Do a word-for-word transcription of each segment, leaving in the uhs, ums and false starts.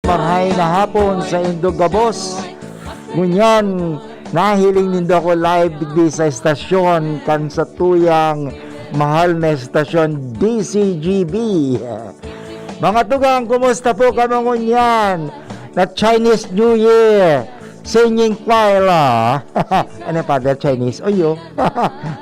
Marhay na hapon sa indog gabos. Ngunyan, nahiling nindo ako live digdi sa estasyon, kan satuyang mahal na estasyon, D C G B. Mga tugang, kumusta po kamo ngunyan? Na Chinese New Year, singing choir, ah. Ano, Father Chinese? Oyo.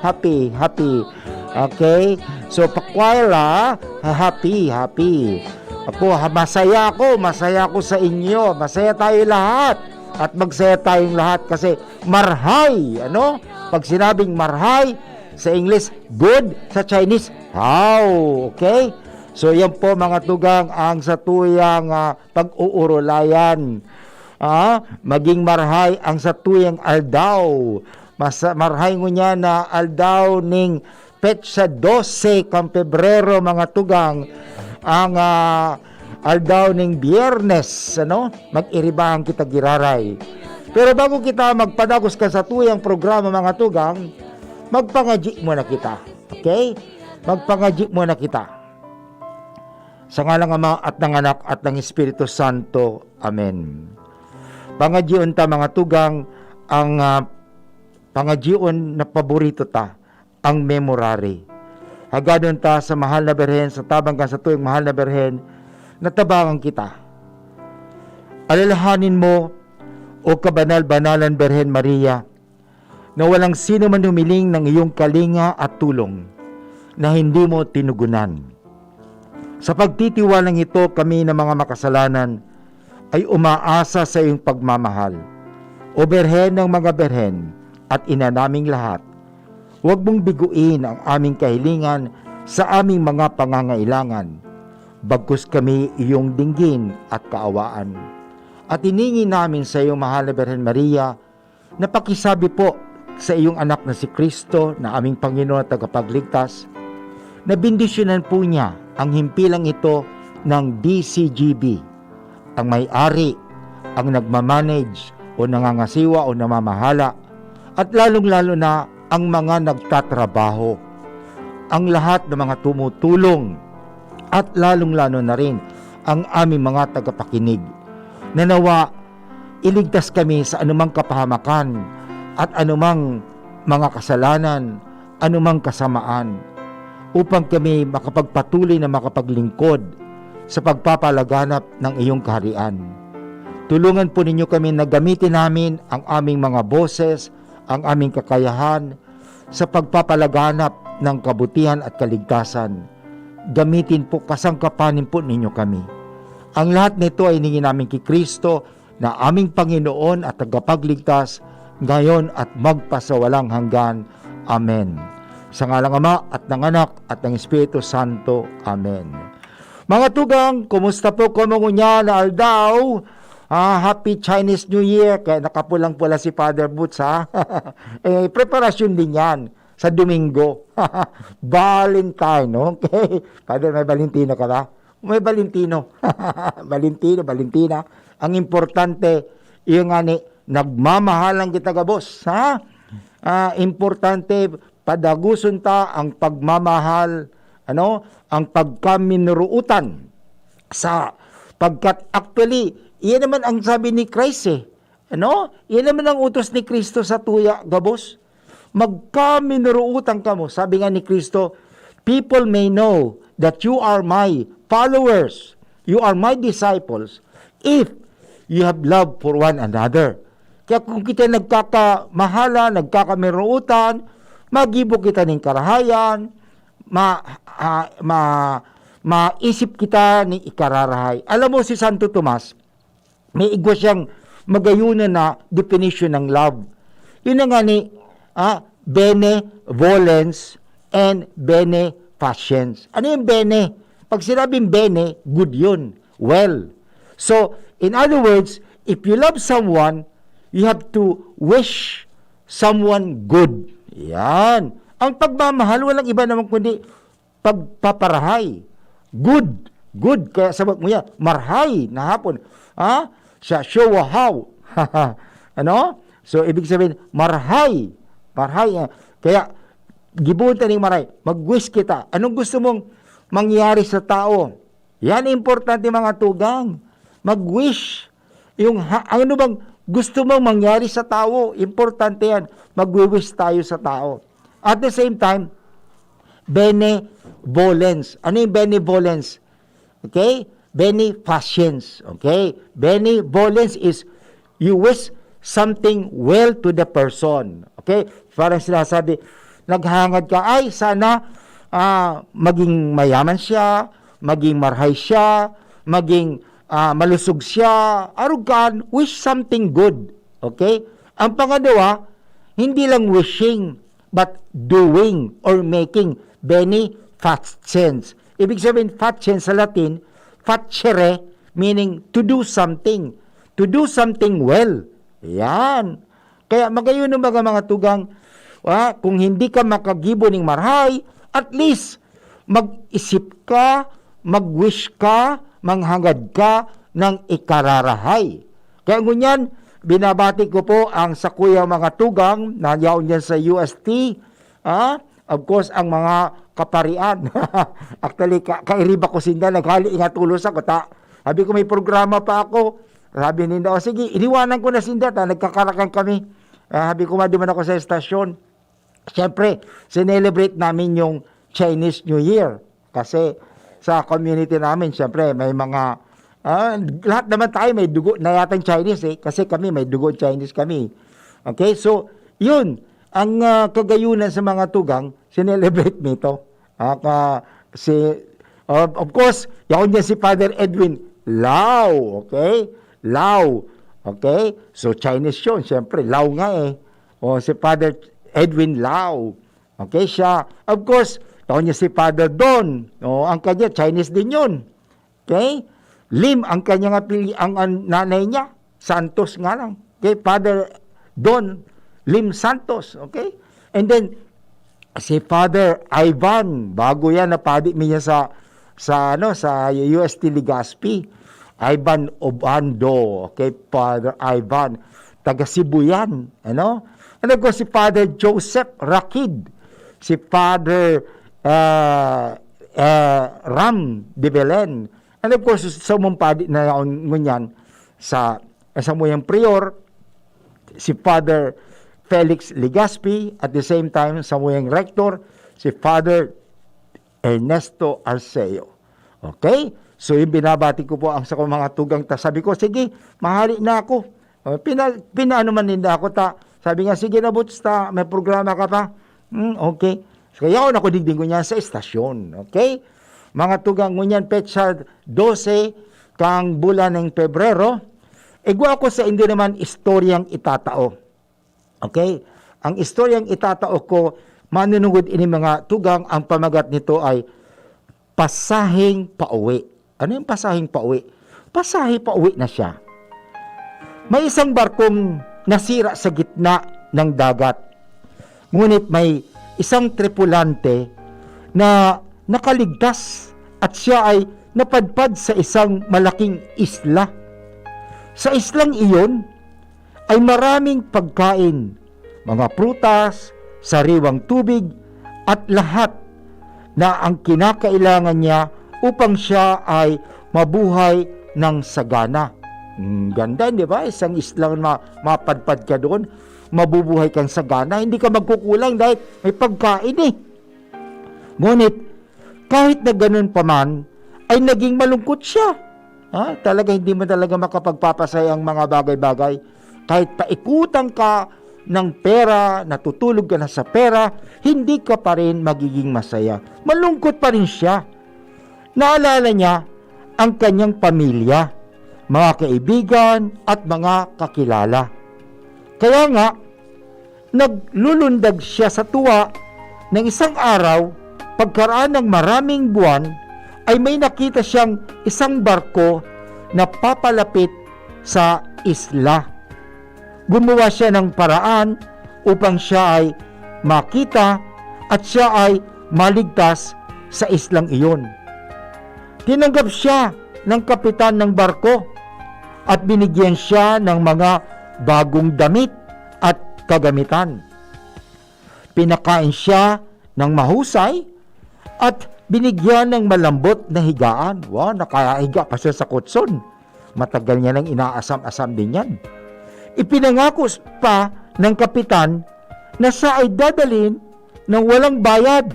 Happy, happy. Okay? So, pa-choir, ah. Happy, happy. Ako, ha, masaya ako, masaya ako sa inyo. Masaya tayo lahat. At magsaya tayong lahat kasi marhay, ano? Pag sinabing marhay, sa English, good, sa Chinese, how. Okay? So, yan po, mga tugang, ang satuyang, ah, pag-uurulayan. Ah, maging marhay ang satuyang aldaw. Mas, marhay ngunyan na aldaw ning petsa dose kan Pebrero, mga tugang, ang, ah, aldaw ning Biyernes, ano? Mag-iribahan kita giraray. Pero bago kita magpadagos kan satuyang programa, mga tugang, magpangadyi muna kita. Okay? Magpangadyi muna kita. Sa ngalan ng Ama at ng Anak at ng Espiritu Santo. Amen. Pangadyion ta, mga tugang, ang, ah, pangadyion na paborito ta, ang memorare. Hagadon ta sa mahal na Birhen, sa tabang kan satuyang mahal na Birhen, na tabangan kita. Alalahanin mo, O kabanal-banalan Birhen Maria, na walang sino man humiling ng iyong kalinga at tulong na hindi mo tinugunan. Sa pagtitiwalang ito, kami na mga makasalanan ay umaasa sa iyong pagmamahal. O Birhen ng mga Birhen at Ina naming lahat, huwag mong biguin ang aming kahilingan sa aming mga pangangailangan. Bagkus kami iyong dinggin at kaawaan. At hiningi namin sa iyo, mahal na Birhen Maria, na pakisabi po sa iyong anak na si Cristo na aming Panginoon at Tagapagligtas, na bendisyonan po niya ang himpilang ito ng D C G B, ang may-ari, ang nagmamanage o nangangasiwa o namamahala, at lalong-lalo na ang mga nagtatrabaho, ang lahat ng mga tumutulong, at lalong-lalo na rin ang aming mga tagapakinig. Nanawa, iligtas kami sa anumang kapahamakan at anumang mga kasalanan, anumang kasamaan, upang kami makapagpatuloy na makapaglingkod sa pagpapalaganap ng iyong kaharian. Tulungan po ninyo kami na gamitin namin ang aming mga boses, ang aming kakayahan sa pagpapalaganap ng kabutihan at kaligtasan. Gamitin po, kasangkapanin po ninyo kami. Ang lahat nito ay hiningi namin ki Cristo na aming Panginoon at Tagapagligtas, ngayon at magpasawalang hanggan. Amen. Sa ngalang Ama at ng Anak at ng Espiritu Santo. Amen. Mga tugang, kumusta po kamo ngunyan na aldaw? Ah, Happy Chinese New Year. Kaya nakapulang-pula si Father Boots, ha? Eh, preparasyon din yan sa Domingo. Valentine, okay? Father, may Valentino ka ba? May Valentino. Valentino, Valentina. Ang importante, iyo ngani, nagmamahalan kita gabos, ha? Ah, importante, padaguson ta ang pagmamahal, ano, ang pagkaminuruutan. Sa, pagkat actually, iyan naman ang sabi ni Christ, eh. Ano? Iyan naman ang utos ni Cristo sa tuya gabos. Magkaminuruutan kamo. Sabi nga ni Cristo, "People may know that you are my followers, you are my disciples, if you have love for one another." Kaya kung kita nagkakamahala, nagkakamiruutan, magibo kita ning karahayan, ma-, ah, ma-, maisip kita ning ikararahay. Alam mo, si Santo Tomas, may igwa siyang magayunan na definition ng love. Yun na nga ni, ah, benevolence and beneficence. Ano yung bene? Pag sinabing bene, good yun. Well. So, in other words, if you love someone, you have to wish someone good. Yan. Ang pagmamahal, walang iba naman kundi pagpaparahay. Good. Good. Kaya sabot mo yan, marhay na hapon. Ha? Sa show how. Ano? So, ibig sabihin, marhay. Marhay. Ah. Kaya, gibohon ta ning marhay. Mag-wish kita. Anong gusto mong mangyari sa tao? Yan importante, mga tugang. mag-wish. Yung ha-, ano bang gusto mong mangyari sa tao, importante yan. Magwi-wish tayo sa tao. At the same time, benevolence. Ano yung benevolence? Okay? Beneficence. Okay? Benevolence is you wish something well to the person. Okay? Parang sinasabi, naghangad ka, "Ay, sana, ah, maging mayaman siya, maging marhay siya, maging, ah, malusog siya." Arog ka, wish something good. Okay? Ang pangalawa, hindi lang wishing, but doing or making. Beneficence. Ibig sabihin, facens sa Latin, facere, meaning to do something. To do something well. Yan. Kaya magayon ang mga, mga tugang, ah, kung hindi ka makagibo ning marhay, at least, mag-isip ka, mag-wish ka, manghangad ka ng ikararahay. Kaya ngunyan, binabati ko po ang sakuyang mga tugang na yaon dyan sa U S T, ah, of course, ang mga kaparian. Actually, ka-, kairiba ko sinda, naghali nga tulos ako, ta. Sabi ko, "May programa pa ako." Sabi ninda, "O sige, iniwanan ko na sinda, ta, nagkakarakan kami." Ah, sabi ko, "Maduman ako sa estasyon." Siyempre, sinelebrate namin yung Chinese New Year. Kasi sa community namin, siyempre, may mga, ah, lahat naman tayo may dugo na yatang Chinese eh. Kasi kami, may dugo Chinese kami. Okay, so, yun. Ang, ah, kagayunan sa mga tugang, sinelebrate nito. Ah, ka-, si, of, of course, yaon niya si Father Edwin Lau, okay? Lau, okay? So, Chinese yun, siyempre, Lau nga eh. O, si Father Edwin Lau. Okay, siya. Of course, yaon niya si Father Don. O, ang kanya, Chinese din yun. Okay? Lim ang kanyang apeli-, ang, ang nanay niya, Santos nga lang. Okay? Father Don Lim Santos. Okay? And then, si Father Ivan, bago yan, napadi mi niya sa, sa, ano, sa U S T Legazpi. Ivan Obando. Okay? Father Ivan. Taga Cebu yan. Ano? And of course, si Father Joseph Rakid. Si Father, ah, ah, Ram de Belen. And of course, sa umang padi na yaon ngunyan sa, sa muyang prior, si Father Felix Legaspi, at the same time, sa muyang rector, si Father Ernesto Arceo. Okay? So, yung binabati ko po ang sa mga tugang ta. Sabi ko, "Sige, mahali na ako." O, pina-, pinaano man ninda ako ta. Sabi nga, "Sige na, Boots, ta, may programa ka pa." Hmm, okay. So, kaya ako nakudigdig ko niya sa estasyon. Okay? Mga tugang, ngunyan, petsa dose kang bulan ng Pebrero, igwa ko sa hindi naman istoryang itatao. Okay? Ang istoryang itatao ko, manunungod ini mga tugang, ang pamagat nito ay pasaheng pauwi. Ano yung pasaheng pauwi? Pasahe pauwi na siya. May isang barkong nasira sa gitna ng dagat. Ngunit may isang tripulante na nakaligtas at siya ay napadpad sa isang malaking isla. Sa islang iyon ay maraming pagkain, mga prutas, sariwang tubig, at lahat na ang kinakailangan niya upang siya ay mabuhay ng sagana. Hmm, ganda, di ba? Isang islang ma-, mapadpad ka doon, mabubuhay kang sagana, hindi ka magkukulang dahil may pagkain eh. Ngunit, kahit na ganun pa man, ay naging malungkot siya. Ha? Talaga, hindi mo talaga makapagpapasaya ang mga bagay-bagay. Kahit paikutan ka ng pera, natutulog ka na sa pera, hindi ka pa rin magiging masaya. Malungkot pa rin siya. Naalala niya ang kanyang pamilya, mga kaibigan, at mga kakilala. Kaya nga, naglulundag siya sa tuwa ng isang araw, pagkaraan ng maraming buwan, ay may nakita siyang isang barko na papalapit sa isla. Gumawa siya ng paraan upang siya ay makita at siya ay maligtas sa islang iyon. Tinanggap siya ng kapitan ng barko at binigyan siya ng mga bagong damit at kagamitan. Pinakain siya ng mahusay at binigyan ng malambot na higaan. Wow, nakahiga pa siya sa kutson. Matagal niya nang inaasam-asam din yan. Ipinangako pa ng kapitan na siya ay dadalhin ng walang bayad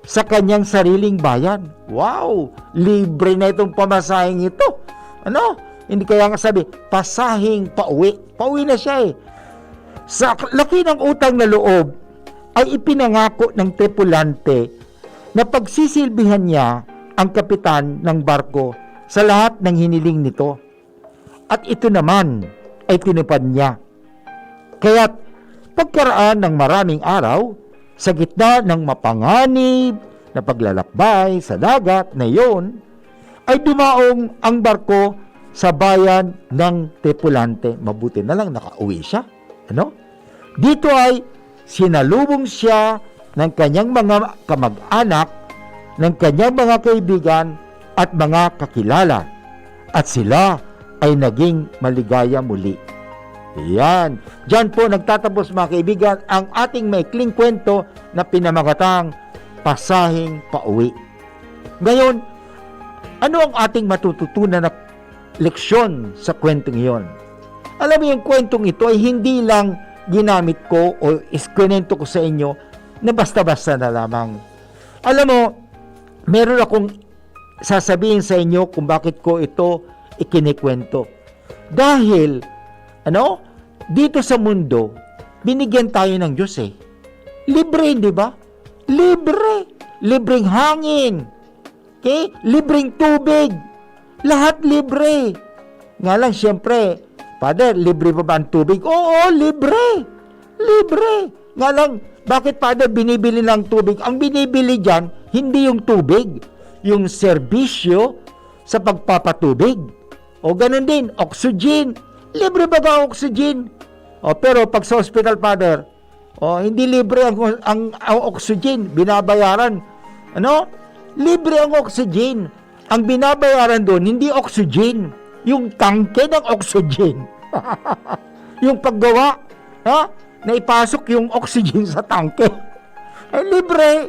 sa kanyang sariling bayan. Wow! Libre na itong pamasaheng ito. Ano? Hindi kaya nga sabi, pasaheng pauwi. Pauwi na siya eh. Sa laki ng utang na loob, ay ipinangako ng tripulante na pagsisilbihan niya ang kapitan ng barko sa lahat ng hiniling nito. At ito naman ay tinupad niya. Kaya't pagkaraan ng maraming araw, sa gitna ng mapanganib na paglalakbay sa dagat na iyon, ay dumaong ang barko sa bayan ng tripulante. Mabuti na lang nakauwi siya. Ano? Dito ay sinalubong siya ng kanyang mga kamag-anak, ng kanyang mga kaibigan at mga kakilala. At sila ay naging maligaya muli. Yan. Diyan po nagtatapos, mga kaibigan, ang ating maikling kwento na pinamagatang Pasaheng Pauwi. Ngayon, ano ang ating matututunan na leksyon sa kwentong iyon? Alam mo, yung kwentong ito ay hindi lang ginamit ko o iskwento ko sa inyo na basta-basta na lamang. Alam mo, meron akong sasabihin sa inyo kung bakit ko ito ikinikwento. Dahil, ano, dito sa mundo, binigyan tayo ng Diyos eh. Libre, di ba? Libre. Libreng hangin. Okay? Libreng tubig. Lahat libre. Nga lang, siyempre, Father, libre pa ba ang tubig? Oo, libre. Libre. Nga lang, bakit, Father, binibili ng tubig? Ang binibili dyan, hindi yung tubig, yung serbisyo sa pagpapatubig. O ganun din, oxygen. Libre ba ang oxygen? O, pero pag sa hospital, Father, o, hindi libre ang, ang, ang oxygen, binabayaran. Ano? Libre ang oxygen. Ang binabayaran doon, hindi oxygen. Yung tangke ng oxygen. Yung paggawa, ha? Na ipasok yung oxygen sa tangke. Eh, libre.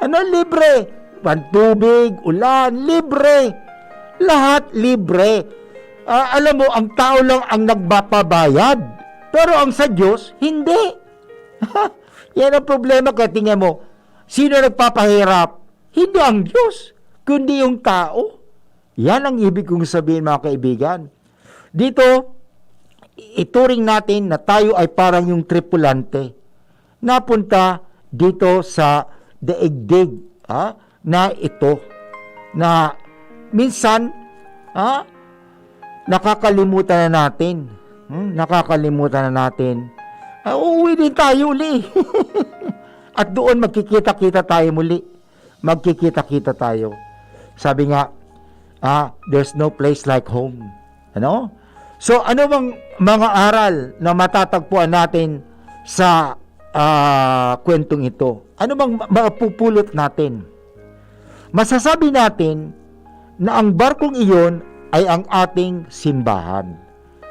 Ano, libre? Pantubig, ulan, libre. Lahat libre. Ah, alam mo, ang tao lang ang nagpapabayad. Pero ang sa Diyos, hindi. Yan ang problema, kaya tingnan mo, sino nagpapahirap? Hindi ang Diyos, kundi yung tao. Yan ang ibig kong sabihin, mga kaibigan. Dito, ituring natin na tayo ay parang yung tripulante. Napunta dito sa daigdig, ha, na ito, na minsan, ha, nakakalimutan na natin. Hmm, nakakalimutan na natin. Ah, uuwi din tayo uli. At doon magkikita-kita tayo muli. Magkikita-kita tayo. Sabi nga, ah, "There's no place like home." Ano? So, ano bang mga aral na matatagpuan natin sa, ah, kwentong ito? Ano bang ma-, mapupulot natin? Masasabi natin na ang barkong iyon ay ang ating simbahan.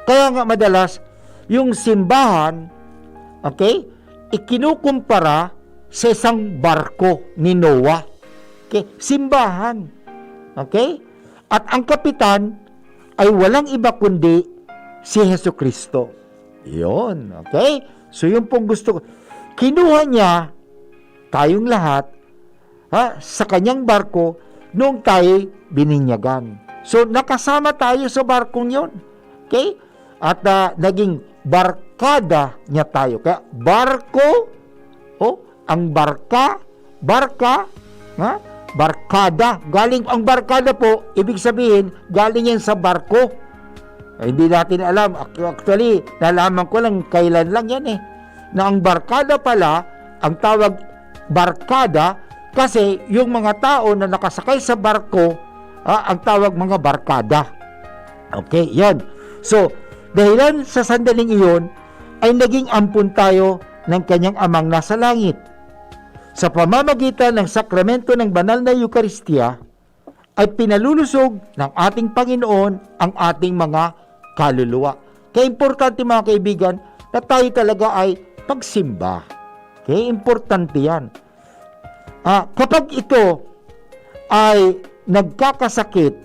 Kaya nga madalas, yung simbahan, okay, ikinukumpara sa isang barko ni Noah. Okay? Simbahan. Okay? At ang kapitan ay walang iba kundi si Jesu-Cristo. Yun. Okay? So, yun pong gusto ko. Kinuha niya tayong lahat, ha, sa kanyang barko nung tayo'y bininyagan. So, nakasama tayo sa barkong yon. Okay? At, ah, naging barkada niya tayo. Kaya, barko, oh, ang barka, barka, ha? Barkada. Galing, ang barkada po, ibig sabihin, galing yan sa barko. Ay, hindi natin alam. Ac-, actually, nalaman ko lang, kailan lang yan eh. Na ang barkada pala, ang tawag barkada, kasi yung mga tao na nakasakay sa barko, ah, ang tawag mga barkada. Okay, yan. So, dahilan sa sandaling iyon, ay naging ampon tayo ng kanyang Amang nasa langit. Sa pamamagitan ng sakramento ng banal na Eukaristia, ay pinalulusog ng ating Panginoon ang ating mga kaluluwa. Kaya importante, mga kaibigan, na tayo talaga ay pagsimba. Okay? Importante yan. Ah, kapag ito ay nagkakasakit,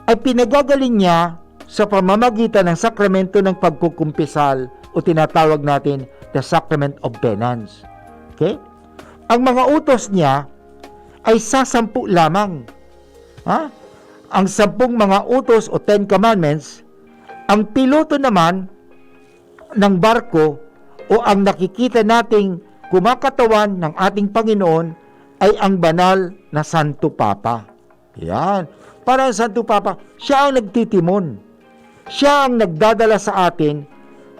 ay pinagagaling niya sa pamamagitan ng sakramento ng pagkukumpisal o tinatawag natin the Sacrament of Penance. Okay? Ang mga utos niya ay sasampu lamang. Ha? Ang sampung mga utos o Ten Commandments, ang piloto naman ng barko o ang nakikita nating kumakatawan ng ating Panginoon ay ang banal na Santo Papa. Yan. Para ang Santo Papa, siya ang nagtitimon. Siya ang nagdadala sa atin,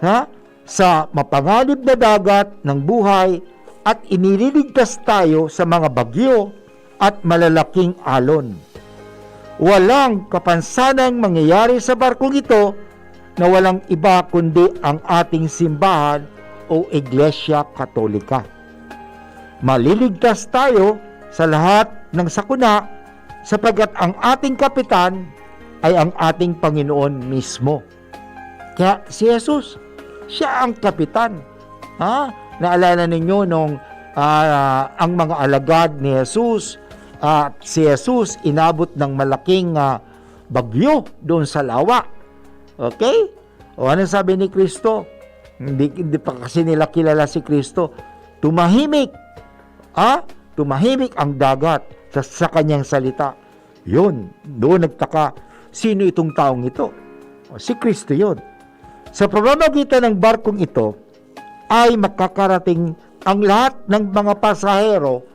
ha, sa mapanganib na dagat ng buhay at iniligtas tayo sa mga bagyo at malalaking alon. Walang kapansanang mangyayari sa barkong ito na walang iba kundi ang ating simbahan o Iglesia Katolika. Maliligtas tayo sa lahat ng sakuna sapagkat ang ating kapitan ay ang ating Panginoon mismo. Kaya si Jesus, siya ang kapitan. Ha? Naalala ninyo nung, ah, ang mga alagad ni Jesus, at si Jesus inabot ng malaking, ah, bagyo doon sa lawa. Okay? O ano sabi ni Kristo? Hindi, hindi pa kasi nila kilala si Kristo. Tumahimik. Ha? Tumahimik ang dagat sa, sa kanyang salita. Yun, doon nagtaka, "Sino itong taong ito?" O, si Kristo yun. Sa pamamagitan ng barkong ito ay makakarating ang lahat ng mga pasahero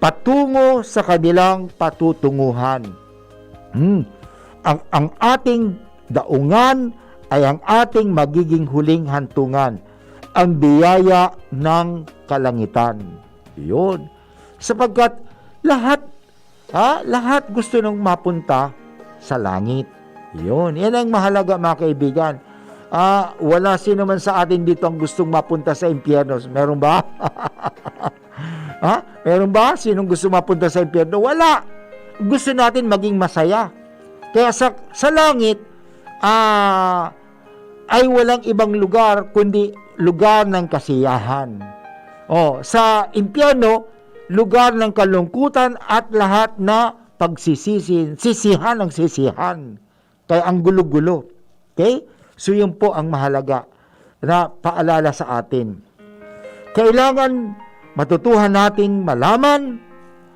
patungo sa kanilang patutunguhan. Hmm. Ang, ang ating daungan ay ang ating magiging huling hantungan, ang biyaya ng kalangitan. Yun. Sapagkat lahat, ha, lahat gusto nang mapunta sa langit. Yun. Yan ang mahalaga, mga kaibigan. Ah, wala sino man sa atin dito ang gustong mapunta sa impyerno. Meron ba? Ha? Meron ba? Sinong gusto mapunta sa impyerno? Wala. Gusto natin maging masaya. Kaya sa, sa langit, ah, ay walang ibang lugar kundi lugar ng kasiyahan. O, sa impyerno, lugar ng kalungkutan at lahat na pagsisisi, sisihan ang sisihan. Kaya ang gulo-gulo. Okay? So, yun po ang mahalaga na paalala sa atin. Kailangan matutuhan natin malaman,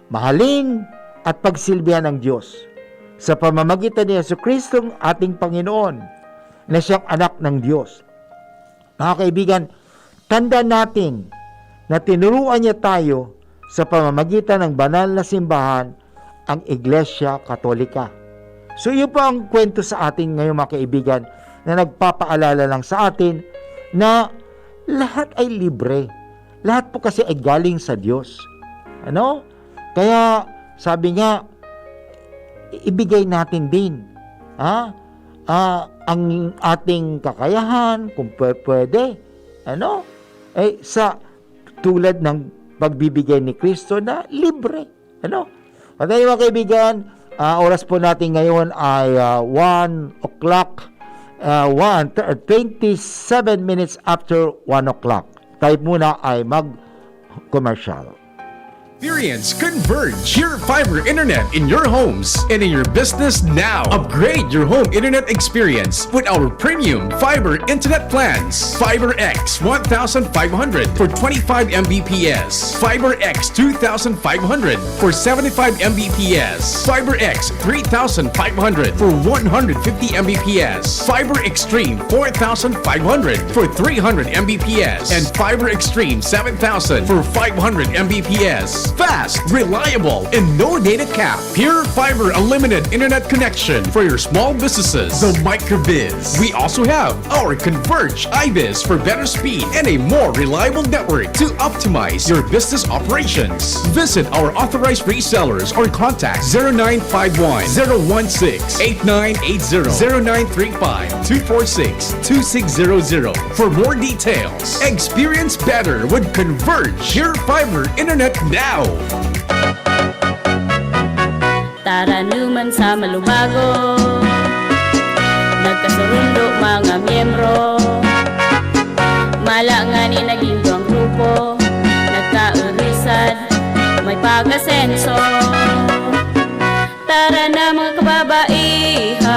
mahalin, at pagsilbihan ng Diyos sa pamamagitan ni Jesu-Cristong ating Panginoon, na siyang Anak ng Diyos. Mga kaibigan, tandaan natin na tinuruan niya tayo sa pamamagitan ng banal na simbahan, ang Iglesia Katolika. So, iyon po ang kwento sa atin ngayon, mga kaibigan, na nagpapaalala lang sa atin na lahat ay libre. Lahat po kasi ay galing sa Diyos. Ano? Kaya, sabi nga, ibigay natin din, ha? Ah, ang ating kakayahan, kung pwe-, pwede, ano? Eh, sa tulad ng pagbibigay ni Kristo na libre, ano? At ayun, mga kaibigan, ah, oras po natin ngayon ay, ah, one o'clock, ah, one, t-, twenty-seven minutes after one o'clock. Tayo muna ay mag-commercial. Experience Converge your fiber internet in your homes and in your business now. Upgrade your home internet experience with our premium fiber internet plans. Fiber X one thousand five hundred for twenty-five M B P S. Fiber X two thousand five hundred for seventy-five M B P S. Fiber X three thousand five hundred for one hundred fifty M B P S. Fiber Extreme four thousand five hundred for three hundred M B P S. And Fiber Extreme seven thousand for five hundred M B P S. Fast, reliable, and no data cap. Pure Fiber Unlimited Internet Connection for your small businesses. The Microbiz. We also have our Converge Ibis for better speed and a more reliable network to optimize your business operations. Visit our authorized resellers or contact zero nine five one, zero one six, eight nine eight zero, zero nine three five, two four six, two six zero zero for more details. Experience better with Converge Pure Fiber Internet now. Taranuman sa malubago, nagkasurundo mga miyembro. Mala ngani naging duwang grupo, nagkaurusad, may pag-asenso. Tara na, mga kababaihan,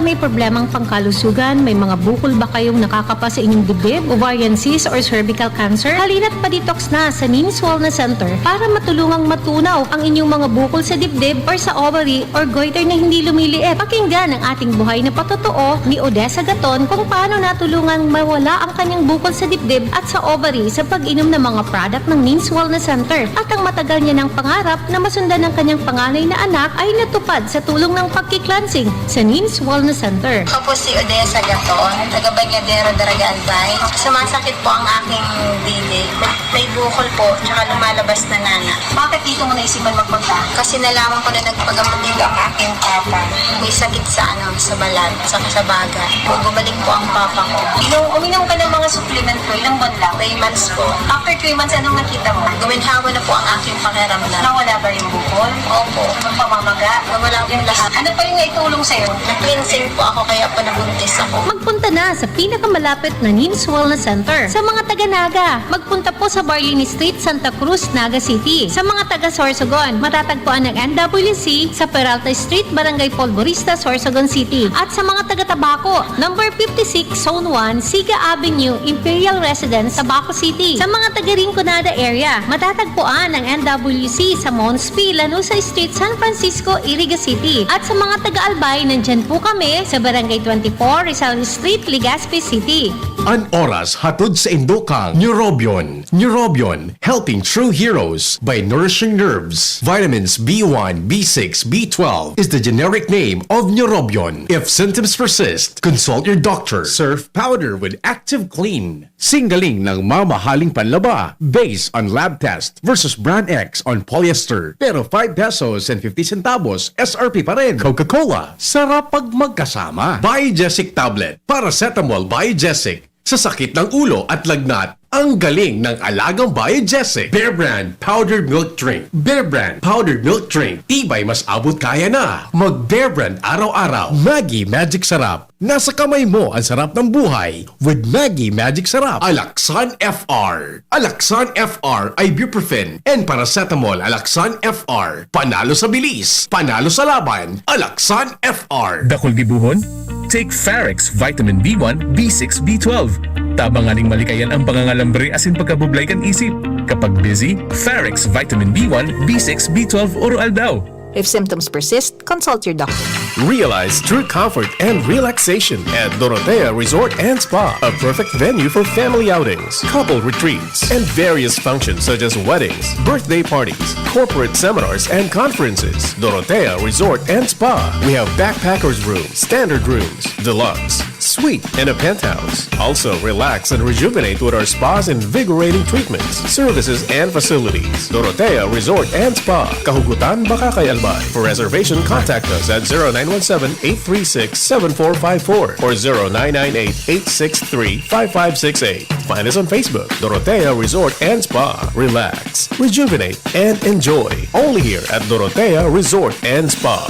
May problemang pangkalusugan, may mga bukol ba kayong nakakapas sa inyong dibdib, ovarian cyst or cervical cancer? Halina't pa-detox na sa Nims Wellness Center para matulungang matunaw ang inyong mga bukol sa dibdib or sa ovary or goiter na hindi lumiliit. Pakinggan ang ating buhay na patotoo ni Odessa Gaton kung paano natulungang mawala ang kanyang bukol sa dibdib at sa ovary sa pag-inom ng mga product ng Nims Wellness Center. At ang matagal niya nang pangarap na masundan ng kanyang panganay na anak ay natupad sa tulong ng pagki-cleansing sa Nims Wellness Center. Ako po si Odessa Gaton, taga Bañadero, Daraga, Albay. Sumasakit po ang aking dibdib. May bukol po, tsaka lumalabas na nana. Bakit dito mo naisipan magpunta? Kasi nalaman ko na nagpagamot dito ang aking papa. May sakit sa ano, sa balat, sa sa baga. Gumaling po ang papa ko. Inom, uminom ka ng mga supplement ko, ilang buwan lang? Three months po. After three months, anong nakita mo? Guminhawa na po ang aking pakiramdam. Nawala ba yung bukol? Opo. Ang pamamaga? Nawala po lahat. Ano pa yung naitulong sa'yo? Na-cleansing po ako, kaya po nabuntis ako. Magpunta na sa pinakamalapit na Nims Wellness Center. Sa mga taga Naga, magpunta po sa Barlini Street, Santa Cruz, Naga City. Sa mga taga Sorsogon, matatagpuan ang N W C sa Peralta Street, Barangay Polvorista, Sorsogon City. At sa mga taga Tabaco, number fifty-six, Zone one, Siga Avenue, Imperial Residence, Tabaco City. Sa mga taga Rinconada area, matatagpuan ang N W C sa Mons P, Lanuza Street, San Francisco, Iriga City. At sa mga taga Albay, nandyan po kami sa Barangay twenty-four, Rizal Street, Legazpi City. An oras hatod sa indo kang Neurobion. Neurobion, helping true heroes by nourishing nerves. Vitamins B one, B six, B twelve is the generic name of Neurobion. If symptoms persist, consult your doctor. Surf powder with Active Clean. Singgaling ng mamahaling panlaba based on lab test versus brand X on polyester. Pero five pesos and fifty centavos S R P pa rin. Coca-Cola, sarap pag magkasama. Biogesic tablet, paracetamol Biogesic. Sa sakit ng ulo at lagnat, ang galing ng alagang Biogesic. Bear Brand Powdered Milk Drink. Bear Brand Powdered Milk Drink. Tibay mas abot kaya na. Mag Bear Brand araw-araw. Maggi Magic Sarap. Nasa kamay mo ang sarap ng buhay with Maggi Magic Sarap. Alaxan F R. Alaxan F R, ibuprofen, and paracetamol. Alaxan F R. Panalo sa bilis, panalo sa laban. Alaxan F R. Dakul gibuhon? Take Farex Vitamin B one, B six, B twelve. Tabang nganing malikayan ang pangangalambre asin pagkabublay kan isip. Kapag busy, Farex Vitamin B one, B six, B twelve, Oro Aldaw. If symptoms persist, consult your doctor. Realize true comfort and relaxation at Dorotea Resort and Spa, a perfect venue for family outings, couple retreats, and various functions such as weddings, birthday parties, corporate seminars, and conferences. Dorotea Resort and Spa. We have backpackers room, standard rooms, deluxe, suite, and a penthouse. Also, relax and rejuvenate with our spa's invigorating treatments, services, and facilities. Dorotea Resort and Spa, Kahugutan, Bacacay, Albay. For reservation, contact us at zero nine one seven, eight three six, seven four five four or zero nine nine eight, eight six three, five five six eight. Find us on Facebook, Dorotea Resort and Spa. Relax, rejuvenate, and enjoy. Only here at Dorotea Resort and Spa.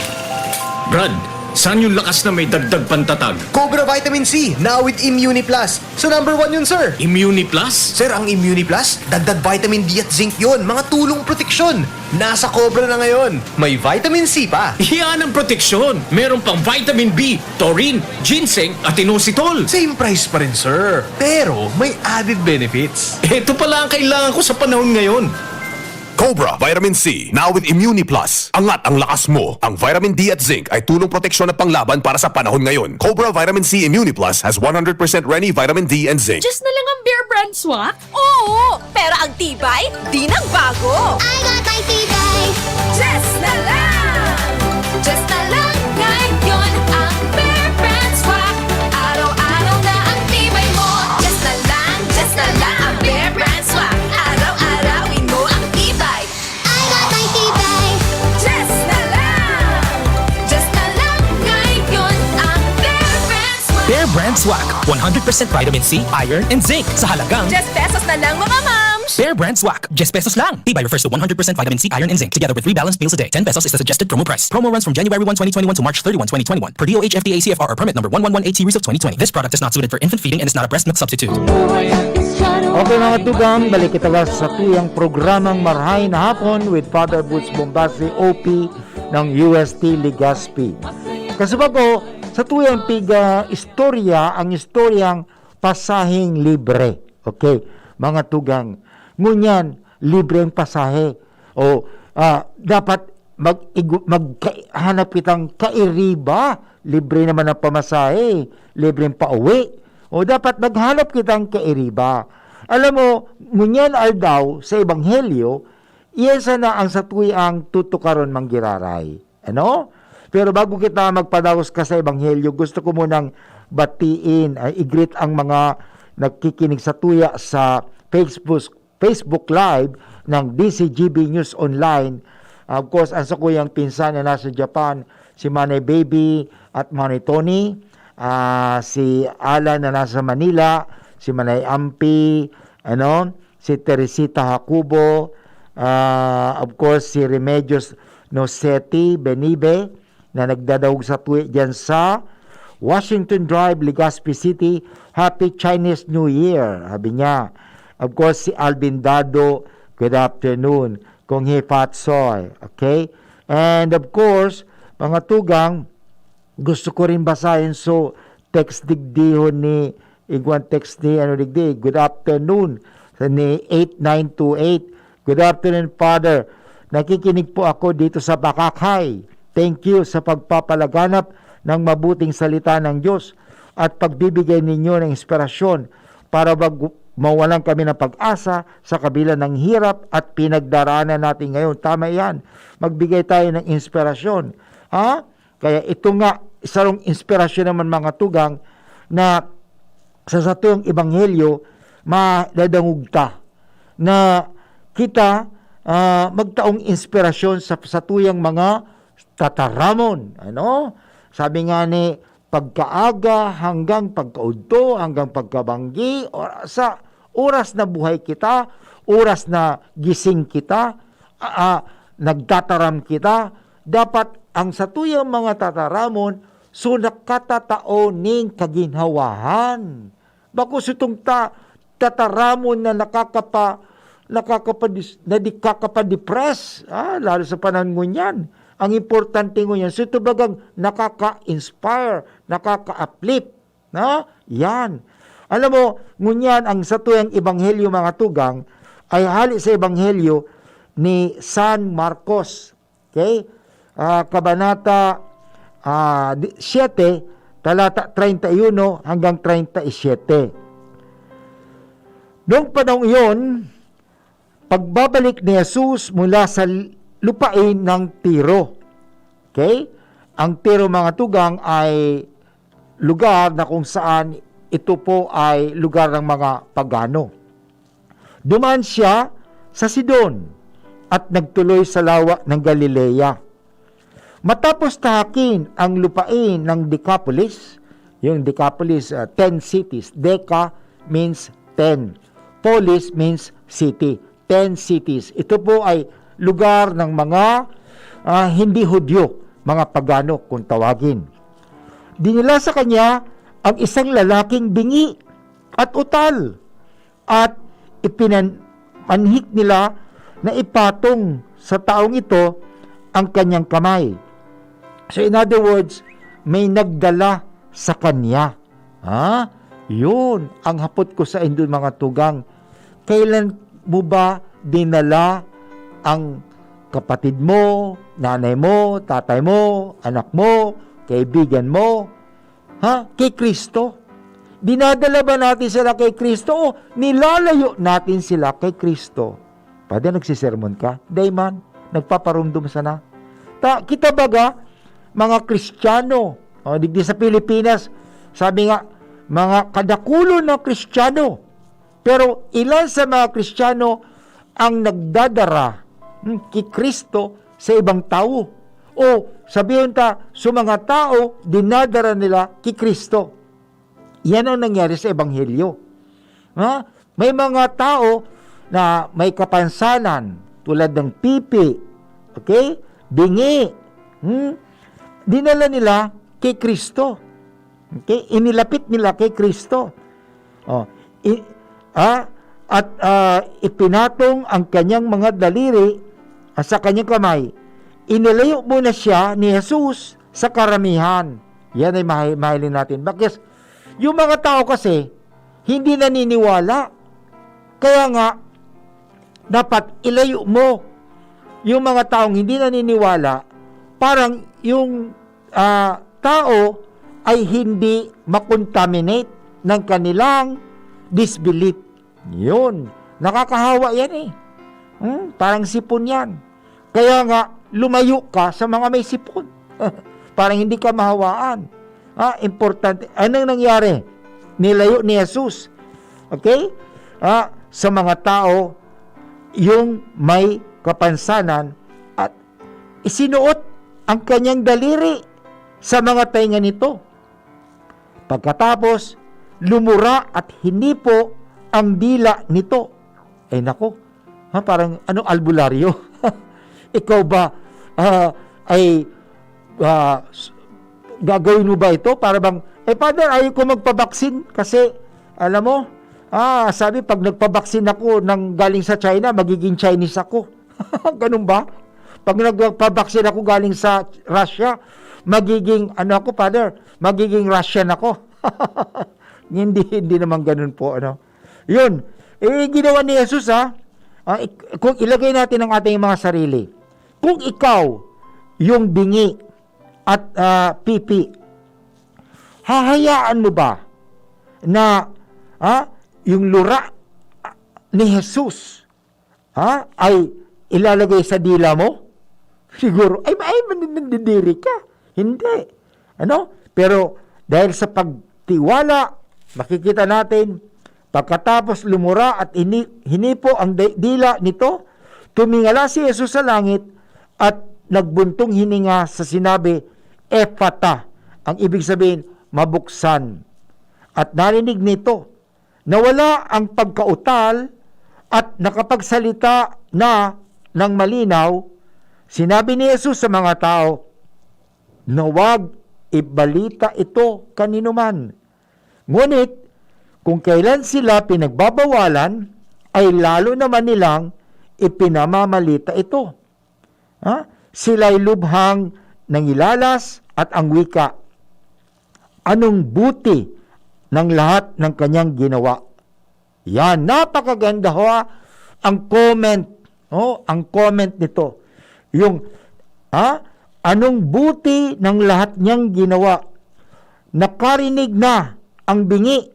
Brad, saan yung lakas na may dagdag pantatag? Cobra Vitamin C, now with Immuni Plus. So number one yun, sir. Immuni Plus? Sir, ang Immuni Plus, dagdag vitamin D at zinc yun. Mga tulong proteksyon. Nasa Cobra na ngayon. May vitamin C pa. Yan ang proteksyon. Meron pang vitamin B, taurine, ginseng, at inositol. Same price pa rin, sir. Pero may added benefits. Ito pala ang kailangan ko sa panahon ngayon. Cobra Vitamin C, now with Immuni Plus. Angat ang lakas mo. Ang vitamin D at zinc ay tulong proteksyon at panglaban para sa panahon ngayon. Cobra Vitamin C Immuni Plus has one hundred percent Reni vitamin D and zinc. Diyos na lang ang Bear Brand Swak? Oo! Pero ang tibay, di nagbago. I got my tibay. Diyos na lang! Diyos na lang ngayon ang Bear Brand Swak. Araw-araw na ang tibay mo. Diyos na lang, Diyos na lang ang Bear Brand Swak. Araw-arawin mo ang tibay. I got my tibay. Diyos na lang! Diyos na lang ngayon ang Bear Brand Swak. Bear Brand Swak, one hundred percent vitamin C, iron, and zinc sa halagang Diyes pesos na lang, mga mams! Bear Brand Swak, diyes pesos lang. Tibay refers to one hundred percent vitamin C, iron, and zinc, together with three balanced pills a day. Ten pesos is the suggested promo price. Promo runs from January one, twenty twenty-one to March thirty-one, twenty twenty-one, per D O H F D A C F R or permit number one one one eight series of twenty twenty. This product is not suited for infant feeding and is not a breast milk substitute. Okay, mga tugang, balik kita sa satuyang programang Marahay na Hapon with Father Boots Bombasi, O P ng U S T Legazpi. Kasubago, Sa tuyang piga istorya, ang istoryang pasaheng libre. Okay, mga tugang. Ngunyan, libre ang pasahe. O, ah, dapat mag-, igu-, magka-, hanap kitang kairiba. Libre naman ang pamasahe. Libre ang pauwi. O, dapat maghanap kitang kairiba. Alam mo, ngunyan aldaw sa Ebanghelyo, iyan sana ang satuyang tutukaron manggiraray. Ano? Pero bago kita magpadagos ka sa Ebanghelyo, gusto ko munang batiin, ay, i-greet ang mga nagkikinig sa tuya sa Facebook, Facebook Live ng D C G B News Online. Of course, ang sakuyang pinsan na nasa Japan, si Manay Baby at Manay Tony, ah, si Alan na nasa Manila, si Manay Ampi, ano, si Teresita Jacobo, ah, of course, si Remedios Noceti Benibe, na nagdadangog sa tuya diyan sa Washington Drive, Legazpi City. "Happy Chinese New Year," sabi niya. Of course, si Alvin Dado, "Good afternoon, Kong Hei Fat Soy." Okay? And of course, mga tugang, gusto ko rin basahin so text digdihon ni, igwan text ni, ano, digdi, "Good afternoon," ni eight nine two eight. "Good afternoon, Father. Nakikinig po ako dito sa Bakakay. Thank you sa pagpapalaganap ng mabuting salita ng Diyos at pagbibigay ninyo ng inspirasyon para wag mawalan kami ng pag-asa sa kabila ng hirap at pinagdaraanan natin ngayon." Tama yan. Magbigay tayo ng inspirasyon. Ha? Kaya ito nga, sarong inspirasyon naman, mga tugang, na sa satuyang ebanghelyo, madadangog ta na kita, ah, magtaong inspirasyon sa satuyang mga tataramon. Ano? Sabi nga ni, pagkaaga hanggang pagkaudto, hanggang pagkabanggi, or sa oras na buhay kita, oras na gising kita, ah, ah, nagtataram kita, dapat ang satuyang mga tataramon so nakatatao nin kaginhawahan. Bako sutong ta, tataramon na nakakapa-, nakakapa-, na di-, kakapadepress, ah, lalo sa panahon ngunyan. Ang importante ngunyan, so ito bagang nakaka-inspire, nakaka-uplift. No? Yan. Alam mo, ngunyan ang satuyang ebanghelyo, mga tugang, ay hali sa ebanghelyo ni San Marcos. Okay? Ah, kabanata, ah, di-, siete, talata treinta y uno hanggang treinta y siete. Noong panahong iyon, pagbabalik ni Jesus mula sa lupain ng Tiro. Okay? Ang Tiro, mga tugang, ay lugar na kung saan ito po ay lugar ng mga pagano. Dumaan siya sa Sidon at nagtuloy sa lawa ng Galilea. Matapos tahakin ang lupain ng Decapolis, yung Decapolis, ah, ten cities. Deca means ten. Polis means city. Ten cities. Ito po ay lugar ng mga, ah, hindi Hudyo, mga pagano kung tawagin. Dinala sa kanya ang isang lalaking bingi at utal, at ipinan-, manhik nila na ipatong sa taong ito ang kanyang kamay. So, in other words, may nagdala sa kanya. Ha? Yun ang hapot ko sa indo, mga tugang. Kailan mo ba dinala ang kapatid mo, nanay mo, tatay mo, anak mo, kaibigan mo, ha? Kay Kristo? Dinadala ba natin sila kay Kristo o nilalayo natin sila kay Kristo? Pwede nagsisermon ka? Dai man. Nagpaparumdom sana. Ta, kita baga, mga Kristiyano, o, digdi sa Pilipinas, sabi nga, mga kadakulon na Kristiyano. Pero ilan sa mga Kristiyano ang nagdadara, hmm, ki Kristo sa ibang tawo? O, sabihon ta, sa mga tao, dinadara nila ki Kristo. Yan ang nangyari sa Ebanghelyo. Ha? May mga tao na may kapansanan, tulad ng pipi, okay? Bingi. Hmm? Dinala nila kay Kristo. Okay? Inilapit nila kay Kristo. Oh, i-, ah, at, ah, ipinatong ang kanyang mga daliri, ah, sa kanyang kamay. Inilayo muna siya ni Jesus sa karamihan. Yan ay mahi-, mahiling natin. Bakit? Yung mga tao kasi, hindi naniniwala. Kaya nga, dapat ilayo mo yung mga taong hindi naniniwala, parang yung, ah, tao ay hindi makontaminate ng kanilang disbelief. Yun. Nakakahawa yan eh. Hmm? Parang sipon yan. Kaya nga, lumayo ka sa mga may sipon. Parang hindi ka mahawaan. Ah, importante. Anong nangyari? Nilayo ni Jesus. Okay? Ah, sa mga tao, yung may kapansanan at isinuot ang kanyang daliri sa mga tainga nito. Pagkatapos, lumura at hinipo ang dila nito. Ay nako, ha, parang ano, albularyo? Ikaw ba, ah, ay, ah, s-, gagawin mo ba ito? Para bang, "Eh, Father, ayaw ko magpabaksin kasi, alam mo, ah, sabi, pag nagpabaksin ako ng galing sa China, magiging Chinese ako." Ganun ba? "Pag nagpabaksin ako galing sa Russia, magiging, ano ako, Father, magiging Russian ako." Hindi, hindi naman ganun po, ano. Yun. Eh, ginawa ni Jesus, ha? Ah, ik-, kung ilagay natin ang ating mga sarili, kung ikaw yung bingi at, ah, pipi, hahayaan mo ba na, ah, yung lura, ah, ni Jesus, ha, ay ilalagay sa dila mo? Siguro, ay, ay, man-, mandidiri ka. Hindi. Ano? Pero dahil sa pagtiwala, makikita natin, pagkatapos lumura at ini-, hinipo ang di-, dila nito, tumingala si Jesus sa langit at nagbuntong hininga sa sinabi, "Ephata." Ang ibig sabihin, "Mabuksan." At narinig nito, nawala ang pagkautal at nakapagsalita na ng malinaw, sinabi ni Jesus sa mga tao na wag ibalita ito kaninuman. Ngunit kung kailan sila pinagbabawalan, ay lalo naman nilang ipinamamalita ito. Ha? Sila'y lubhang nangilalas at ang wika, "Anong buti ng lahat ng kanyang ginawa?" Yan, napakaganda ho, ah, ang comment, oh, ang comment nito. Yung, ha? "Anong buti ng lahat niyang ginawa?" Nakarinig na ang bingi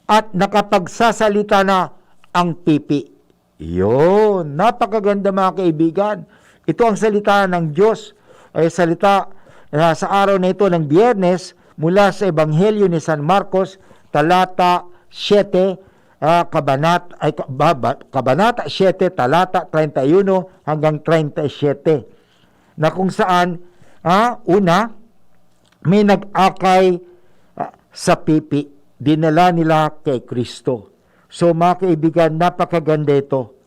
at nakapagsasalita na ang pipi. Yun. Napakaganda, mga kaibigan. Ito ang salita ng Diyos. Ay salita na sa araw na ito ng Biyernes mula sa Ebanghelyo ni San Marcos, talata siete, ah, kabanat-, ay, ka-, ba-, ba-, kabanata siete, talata treinta y uno hanggang treinta y siete, na kung saan, ah, una, may nag-akay, ah, sa pipi, dinala nila kay Kristo. So, mga kaibigan, napakaganda ito.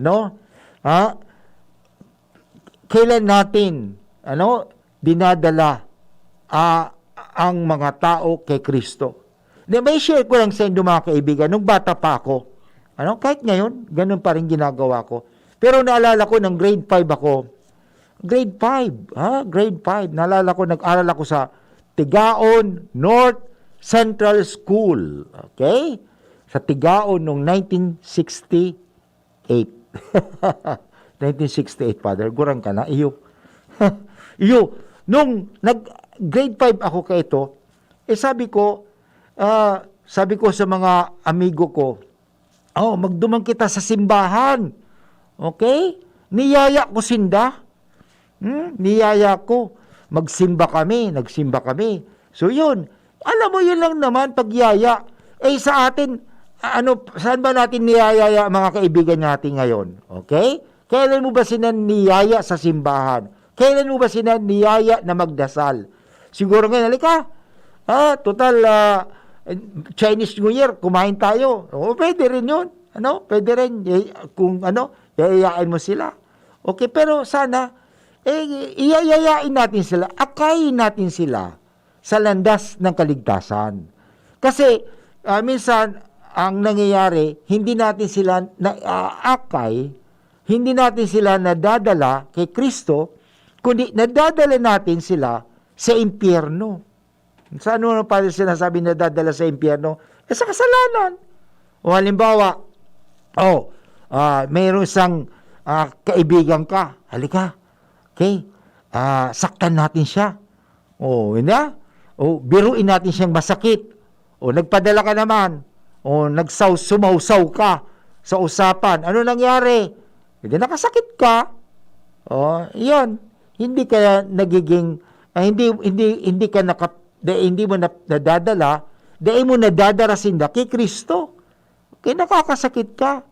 Ano? Ha? Kailan natin, ano, dinadala, ah, ang mga tao kay Kristo? Di, may share ko lang sa inyo, mga kaibigan, nung bata pa ako. Ano? Kahit ngayon, ganun pa rin ginagawa ko. Pero naalala ko, nung grade five ako, grade five, ha? Grade five, naalala ko, nag-aral ako sa Tigaon North Central School. Okay? Sa Tigaon nung nineteen sixty-eight. Nineteen sixty-eight, Father. Gurang ka na. Iyo. Iyo. Nung nag-grade five ako kaito, eh, sabi ko, ah, sabi ko sa mga amigo ko, "Oh, magduman kita sa simbahan." Okay? Niyaya ko sinda. Hmm? Niyaya ko. Magsimba kami, nagsimba kami. So, yun. Alam mo, yun lang naman, pagyaya. Eh, sa atin, a-, ano, saan ba natin niyayaya ang mga kaibigan natin ngayon? Okay? Kailan mo ba sila niyaya sa simbahan? Kailan mo ba sila niyaya na magdasal? Siguro ngayon, "Halika, ah, total, ah, Chinese New Year, kumain tayo." O, pwede rin yun. Ano? Pwede rin. Eh, kung ano, yayayain mo sila. Okay, pero sana, eh, iyayayain natin sila, akayin natin sila sa landas ng kaligtasan. Kasi, ah, minsan, ang nangyayari, hindi natin sila naaakay, hindi natin sila nadadala kay Kristo, kundi nadadala natin sila sa impyerno. Sa ano na pala sinasabi na dadala sa impyerno? Eh, sa kasalanan. O halimbawa, oh, ah, mayroong isang, ah, kaibigan ka. Halika. Okay? Ah, saktan natin siya. O, hindi ah? O, biruin natin siyang masakit. O, nagpadala ka naman. O, nagsaw-, sumawsaw ka sa usapan. Ano nangyari? Hindi nakasakit ka. O, yun. Hindi ka nagiging, ah, hindi, hindi, hindi ka naka-, di-, hindi mo na-, nadadala, dai mo nadadara sinda kay Cristo. Okay, nakakasakit ka.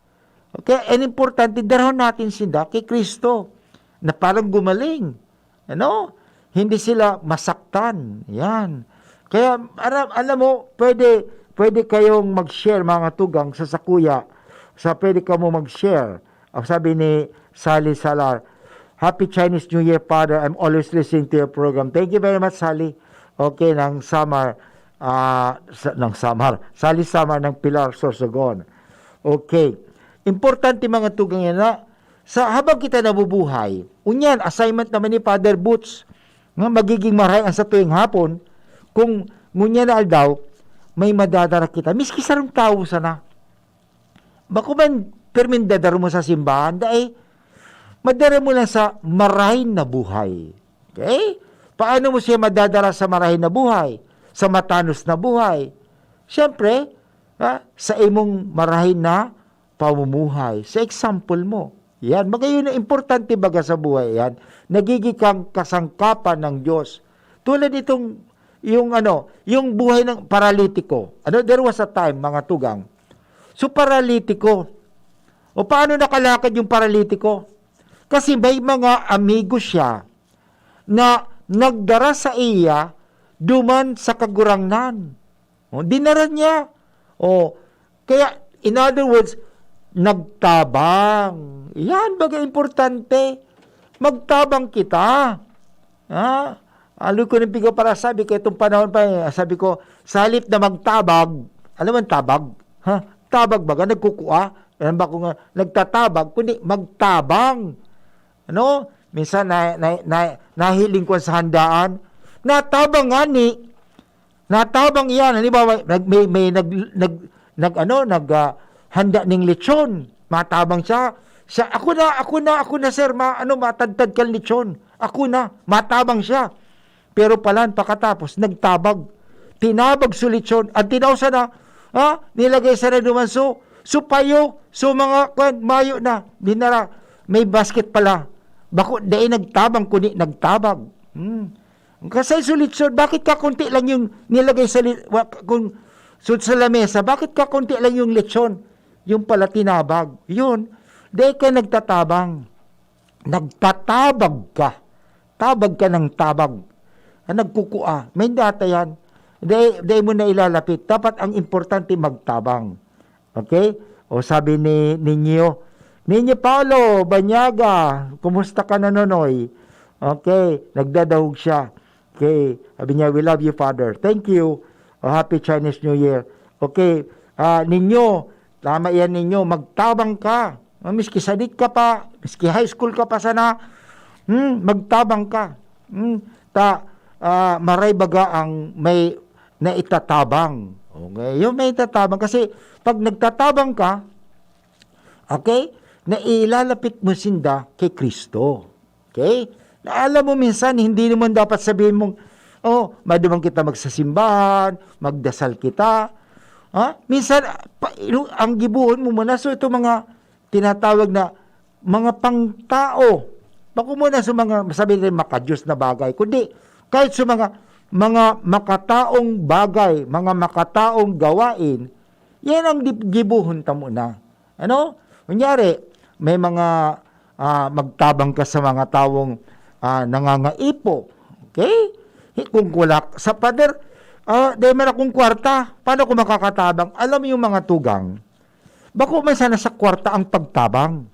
Okay, and importante, darahon natin sinda kay Cristo na parang gumaling. Ano? Hindi sila masaktan. Yan. Kaya, alam, alam mo, pwede, pwede kayong mag-share, mga tugang, sa sakuya. Sa pwede ka mo mag-share. Ang sabi ni Sally Salar, "Happy Chinese New Year, Father. I'm always listening to your program." Thank you very much, Sally. Okay, ng Samar, ah, sa, ng Samar. Sally Samar ng Pilar, Sorsogon. Okay. Importante, mga tugang, yan na. Sa, habang kita nabubuhay, unyan, assignment naman ni Father Boots, nga magiging marahay ang satuyang hapon, kung ngunyan na aldaw, may madadara kita. Miski sarong tawo sana. Bako man, permin dadaro mo sa simbahan, dai, madara mo lang sa marahay na buhay. Okay? Paano mo siya madadara sa marahay na buhay? Sa matanos na buhay? Siyempre, ha, sa imong marahay na pamumuhay, sa example mo. Yan, magayon na importante baga sa buhay yan. Nagiging kang kasangkapan ng Diyos. Tulad itong, yung ano, yung buhay ng paralitiko. Ano, there was a time, mga tugang. So, paralitiko. O paano nakalakad yung paralitiko? Kasi may mga amigo siya na nagdara sa iya duman sa Kagurangnan. O, dinara niya. O, kaya, in other words, nagtabang. Yan, baga importante. Magtabang kita. Ha? Aloy ko ng piga para sabi ko, itong panahon pa, eh, sabi ko, sa halip na magtabag, alam mo ang tabag? Ha? Tabag baga, nagkukua? Alam ba ko nga, nagtatabag, kundi magtabang. Ano? Minsan na, na, na, nahiling ko sa handaan, natabang nga ni, natabang iyan. Halimbawa, nag, may, may nag, nag, nag, ano, nag, ah, handa ning lechon. Matabang siya. Siya, "Ako na, ako na, ako na, sir. Ma, ano, matadtad kan lechon. Ako na." Matabang siya. Pero palan, pakatapos, nagtabag. Tinabag so lechon. Ang tinaw sana, ha? Nilagay sana duman so, so payo, so mga, kwan, mayo na. Dinara, may basket pala. Bako, dai nagtabang, kundi nagtabag. Hmm. Ang kasay so lechon, bakit ka konti lang yung nilagay sa li-, wa-, kung, so, sa lamesa, bakit ka konti lang yung lechon? Yung pala tinabag. Yun. Dai ka nagtatabang. Nagtatabag ka. Tabag ka ng tabag. Ah, nagkukua. May data yan. Dai, dai mo na ilalapit. Dapat ang importante magtabang. Okay? O sabi ni, ni Neo, "Neo Paulo Banyaga, kumusta ka na, Nonoy?" Okay, nagdadahog siya. Okay, sabi niya, "We love you, Father." Thank you. O, Happy Chinese New Year. Okay, ah, Neo, tama yan, Neo, magtabang ka. Ah, miski sadit ka pa, miski high school ka pa sana, hmm, magtabang ka. Hmm, ta, ah, maray baga ang may naitatabang. Okay, yung may tatabang. Kasi pag nagtatabang ka, okay, nailalapit mo sinda kay Kristo. Okay? Na alam mo minsan, hindi naman dapat sabihin mong, "Oh, maduman kita magsasimbahan, magdasal kita." Ha? Minsan, pa, ang gibohon mo muna, so ito mga tinatawag na mga pangtao. Bako muna sa mga, sabi rin, makadiyos na bagay, kundi kahit sa mga, mga makataong bagay, mga makataong gawain, yan ang di-, gibohon ta muna. Ano? Kunyari, may mga, ah, magtabang ka sa mga tawong, ah, nangangaipo. Okay? Hi-, kung kulak sa pader, ah, "Dai man akong kwarta, paano ko makakatabang?" Alam mo yung mga tugang, bako man sana sa kwarta ang pagtabang.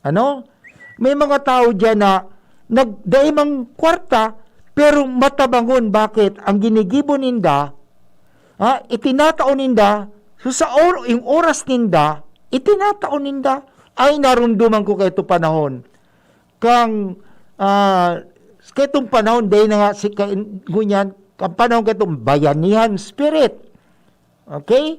Ano? May mga tao diyan na nag-, dai mang kwarta, pero matabangon. Bakit? Ang ginigibo ninda, ha, itinatao ninda, so sa or-, yung oras ninda, itinatao ninda. Ay, narumduman ko kaito panahon. Kang, ah, kaitong panahon, dai na nga si, ka-, ngunyan, Ang panahon kaitong bayanihan spirit. Okay?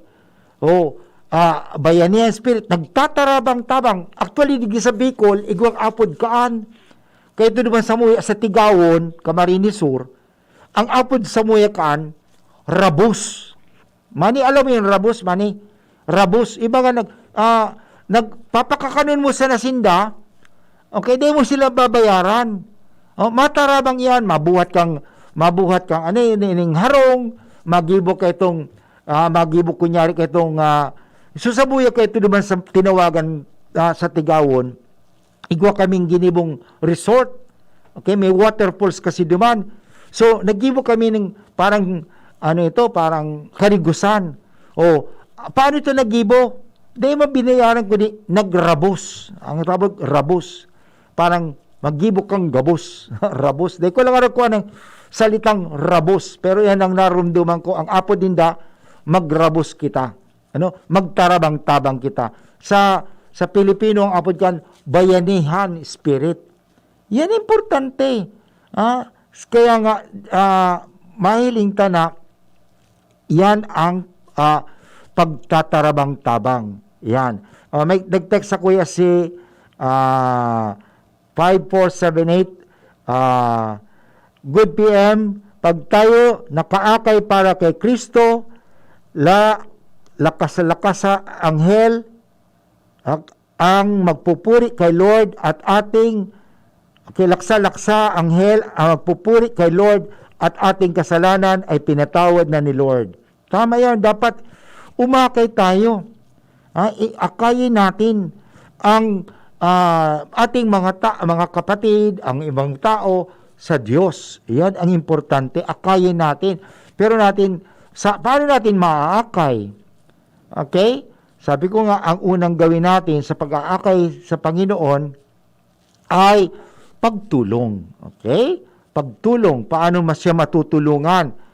O, ah, bayanihan spirit, nagtatarabang-tabang. Actually, digdi sa Bicol, igwang apod kaan. Kaya ito naman sa Muya, sa Tigawon, Camarines Sur, ang apod sa Muya kaan, rabos. Mani, alam mo yung rabos, mani? Rabos. Iba nga nag, ah, nagpapakakanon mo sa nasinda, okay, di mo sila babayaran. O, matarabang yan, mabuhat kang, mabuhat kang, ano yun, ining harong, magibo ka itong, ah, magibo kunyari ka itong, ah, susabuya ka ito naman sa tinawagan, ah, sa Tigawon, igwa kaming ginibong resort. Okay, may waterfalls kasi duman. So, nagibo kami ng parang, ano ito, parang karigusan. O, paano ito nagibo? Di mo binayaran, kundi nagrabos. Ang tawag, rabos. Parang magibo kang gabos. Rabos. Di ko lang alam kung anong salitang rabos. Pero yan ang narumduman ko. Ang apod ninda, magrabos kita. Ano? Magtarabang-tabang kita. Sa, sa Pilipino, ang apod kan, bayanihan spirit. Yan importante. Ah, kaya nga, ah, mahiling ta na yan ang, ah, pagtatarabang-tabang. Yan. Ah, may nag-text sa kuya si, ah, five four seven eight, ah, "Good P M, pag tayo nakaakay para kay Kristo, la, lakas-lakas sa anghel, ang, ang magpupuri kay Lord at ating, kay laksa-laksa anghel, ang magpupuri kay Lord at ating kasalanan ay pinatawad na ni Lord." Tama yan. Dapat umakay tayo. Ah, i-, akayin natin ang, ah, ating mga ta-, mga kapatid, ang ibang tao sa Diyos. Yan ang importante. Akayin natin. Pero natin, sa, paano natin maaakay? Okay? Sabi ko nga, ang unang gawin natin sa pag-aakay sa Panginoon ay pagtulong. Okay? Pagtulong. Paano mas siya matutulungan?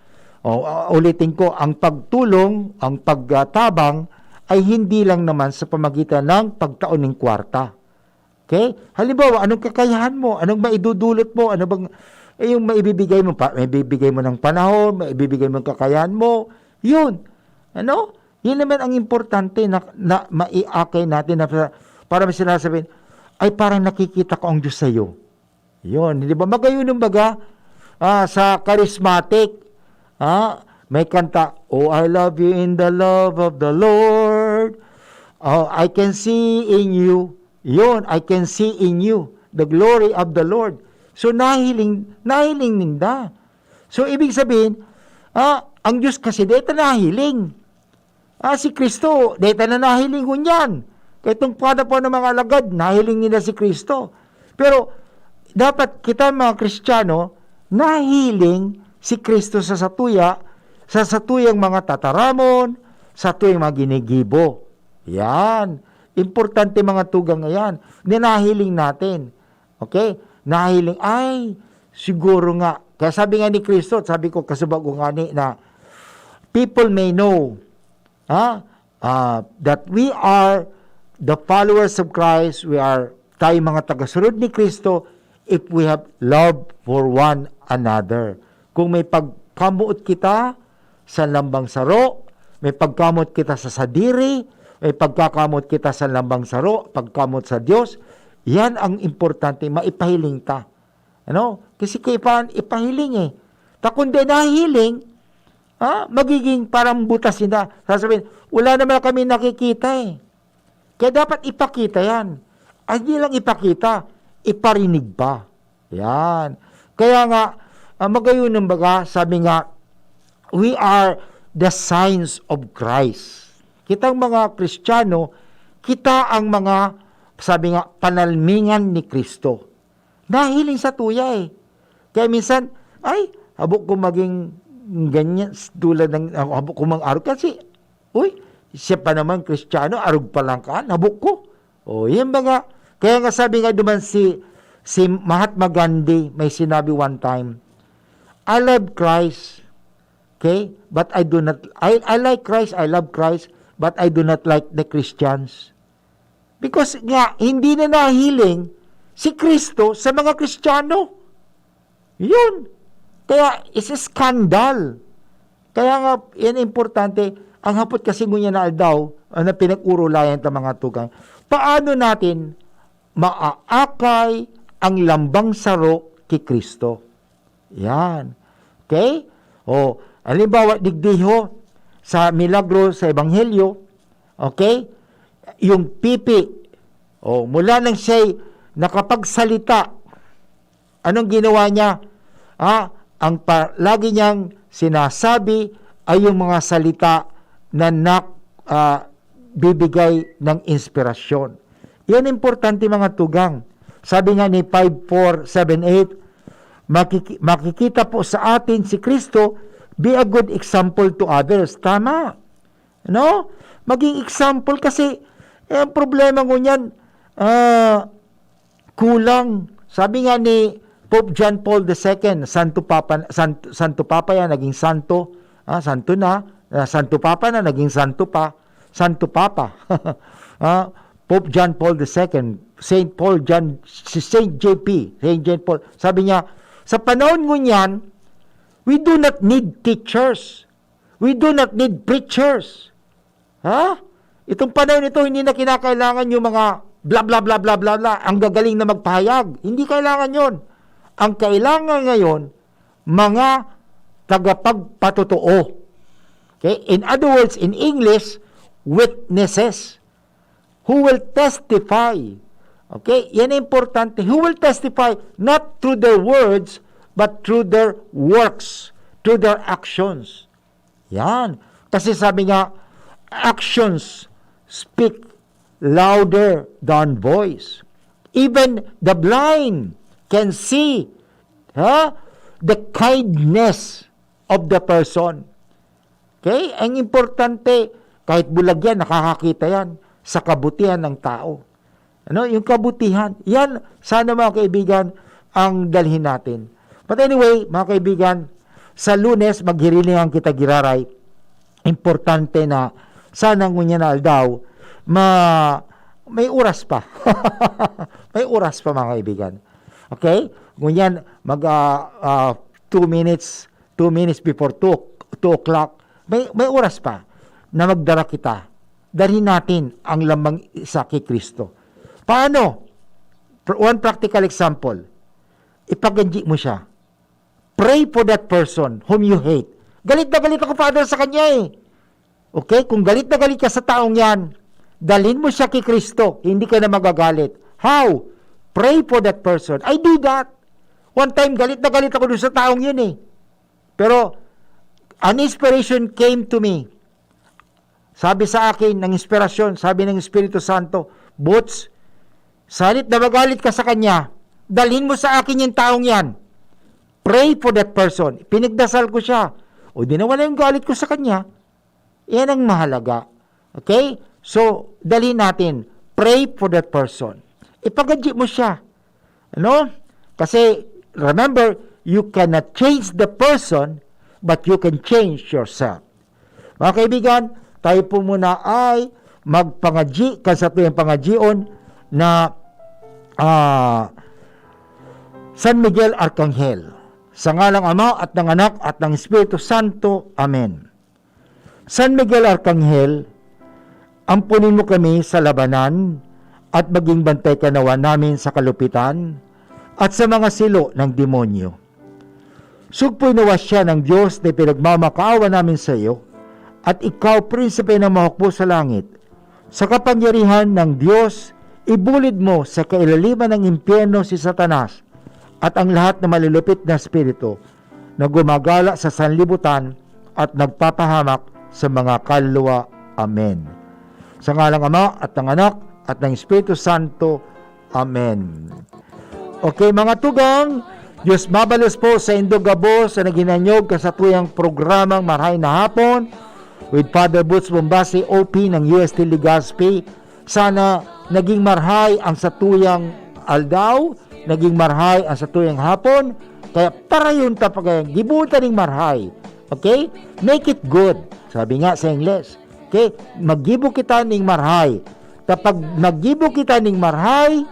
O, uh, ulitin ko, ang pagtulong, ang pagtabang ay hindi lang naman sa pamagitan ng pagtao ng kwarta. Okay? Halimbawa, anong kakayahan mo? Anong maidudulot mo? Ano bang, eh, yung maibibigay mo pa, maibibigay mo ng panahon, maibibigay mo ng kakayahan mo. Yun. Ano? Yun naman ang importante na, na maiakay natin na para, para may sinasabihin, "Ay, parang nakikita ko ang Diyos sa'yo." Yun, di ba? Magayon yung baga, ah, sa charismatic, ah, may kanta, "Oh, I love you in the love of the Lord. Oh, I can see in you." Yun, "I can see in you the glory of the Lord." So, nahiling, nahiling ninda. So, ibig sabihin, ah, ang Diyos kasi deta nahiling. Ah, si Kristo, deta na nahiling ngunyan. Kaya itong panapo ng mga alagad, nahiling nila si Kristo. Pero, dapat kita mga Kristiyano, nahiling si Kristo sa satuya, sa satuyang mga tataramon, satuyang mga ginigibo. Yan. Importante mga tugang na yan. Na nahiling natin. Okay? Nahiling, ay, siguro nga. Kaya sabi nga ni Kristo, sabi ko, kasubago nga ni na, people may know, ha? Ah, that we are the followers of Christ, we are, tayo mga tagasunod ni Kristo, if we have love for one another. Kung may pagkamoot kita sa lambang saro, may pagkamoot kita sa sadiri, may pagkakamot kita sa lambang saro, pagkamot sa Diyos, yan ang importante, maipahiling ta. Ano? Kasi kaibahan, ipahiling eh. Ta kundi nahiling, ha? Magiging parang butas sila. Sasabihin, "Wala naman kami nakikita eh." Kaya dapat ipakita yan. Ay, di lang ipakita, iparinig pa. Yan. Kaya nga, ah, magayon ng baga, sabi nga, "We are the signs of Christ." Kitang mga Kristiyano, kita ang mga, sabi nga, panalmingan ni Kristo. Nahiling sa tuya eh. Kaya minsan, ay, habo ko maging ganyan, tulad ng, habo ko mang-arog. Kasi, uy, siya pa naman Kristiyano, arog pa lang ka, habo ko. O, yan ba nga? Kaya nga sabi nga duman si, si Mahatma Gandhi, may sinabi one time, "I love Christ, okay? But I do not, I, I like Christ, I love Christ, but I do not like the Christians." Because nga, hindi na nahiling si Kristo sa mga Kristiyano. Yun. Kaya, is scandal. Kaya nga, yan importante. Ang hapot kasi ngunyan na aldaw, ah, na pinag-urulayan ta, mga tugang, paano natin maaakay ang lambang saro ki Cristo? Yan. Okay? O, halimbawa, digdi ho, sa milagro sa Ebanghelyo, okay? Yung pipi, o, mula nang siya'y nakapagsalita, anong ginawa niya? Ah, ang pa-, lagi niyang sinasabi ay yung mga salita na nak-, ah, bibigay ng inspirasyon. Yan importante, mga tugang. Sabi nga ni five four seven eight, "Makiki-, makikita po sa atin si Kristo, be a good example to others." Tama. No? Maging example kasi, eh, ang problema ngunyan, ah, kulang. Sabi nga ni Pope John Paul the Second, Santo Papa, Santo, Santo Papa yan, naging santo. Ah, santo na, ah, Santo Papa na, naging santo pa. Santo Papa. Ah, Pope John Paul the Second, Saint Paul John, si Saint J P, Saint John Paul. Sabi niya, "Sa panahon ngunyan, we do not need teachers. We do not need preachers." Ha? Itong panahon ito, hindi na kinakailangan yung mga bla, bla, bla, bla, bla, bla, ang gagaling na magpahayag. Hindi kailangan yon. Ang kailangan ngayon, mga tagapagpatotoo. Okay? In other words, in English, witnesses who will testify. Okay? Yan ang importante. Who will testify not through their words, but through their works, through their actions. Yan. Kasi sabi nga, "Actions speak louder than voice." Even the blind can see, ha, the kindness of the person. Okay? Ang importante, kahit bulag yan, nakakakita yan sa kabutihan ng tao. Ano? Yung kabutihan. Yan, sana, mga kaibigan, ang dalhin natin. But anyway, mga kaibigan, sa Lunes, maghirilingan kita giraray. Importante na sana ngunyan na aldaw, ma-, may oras pa. May oras pa, mga kaibigan. Okay? Ngunyan, mag, ah, ah, two minutes, two minutes before two, two o'clock, may, may oras pa na magdara kita. Dalhin natin ang lamang isa kay Kristo. Paano? Pr-, one practical example. Ipaganji mo siya. Pray for that person whom you hate. "Galit na galit ako, Father, sa kanya eh." Okay? Kung galit na galit ka sa taong yan, dalhin mo siya kay Kristo. Hindi ka na magagalit. How? Pray for that person. I do that. One time, galit na galit ako dun sa taong yun eh. Pero, an inspiration came to me. Sabi sa akin ng inspirasyon, sabi ng Espiritu Santo, "Boots, sa halip na magalit ka sa kanya, dalhin mo sa akin yung taong yan. Pray for that person." Pinagdasal ko siya. O di nawala yung galit ko sa kanya. Yan ang mahalaga. Okay? So, dalhin natin. Pray for that person. Ipagadji mo siya. Ano? Kasi, remember, you cannot change the person, but you can change yourself. Mga kaibigan, tayo po muna ay magpangadji kan satuyang pangadjion na, ah, San Miguel Arkanghel. Sa ngalang Ama at ng Anak at ng Espiritu Santo. Amen. San Miguel Arkanghel, amponin mo kami sa labanan at maging bantay ka nawa namin sa kalupitan at sa mga silo ng demonyo. Sugpoy nawa siya ng Diyos na ipinagmamakaawa namin sa iyo, at ikaw, prinsipe ng mahukbo sa langit. Sa kapangyarihan ng Diyos, ibulid mo sa kailaliman ng impyerno si Satanas at ang lahat na malulupit na espiritu na gumagala sa sanlibutan at nagpapahamak sa mga kaluluwa. Amen. Sa ngalang Ama at ng Anak at ng Espiritu Santo. Amen. Okay, mga tugang, Diyos mabalos po sa indo gabos sa naghinanyog kan satuyang programang Marhay na Hapon with Father Boots Bombasi, O P ng U S T Legazpi. Sana naging marhay ang satuyang aldaw, naging marhay ang satuyang hapon. Kaya parayon ta pa kaya, gibuon ta ning marhay. Okay? Make it good. Sabi nga sa Ingles. Okay? Maggibo kita ning marhay. Kapag maggibo kita ning marhay,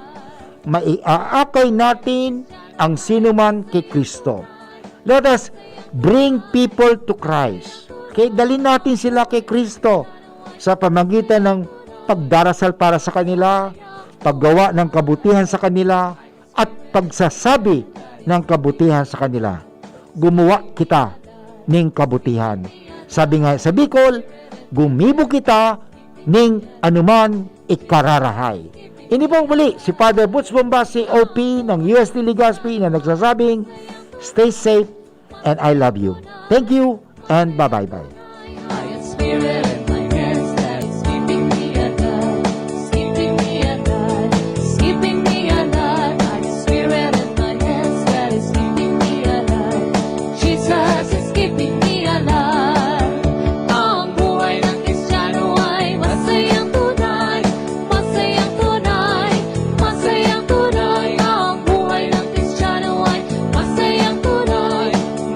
maiaakay natin ang sinuman kay Kristo. Let us bring people to Christ. Okay, dalhin natin sila kay Kristo sa pamagitan ng pagdarasal para sa kanila, paggawa ng kabutihan sa kanila, at pagsasabi ng kabutihan sa kanila. Gumawa kita ning kabutihan. Sabi nga sa Bicol, gumibo kita ning anuman ikararahay. Ini pong muli si Father Butch Bombasi, O P ng U S T Legazpi, na nagsasabing, "Stay safe and I love you." Thank you and bye-bye-bye. Jesus is keeping me alive. Ang buhay ng Kristiyano ay masayang tunay, masayang tunay, masayang tunay. Ang buhay ng Kristiyano ay masayang tunay,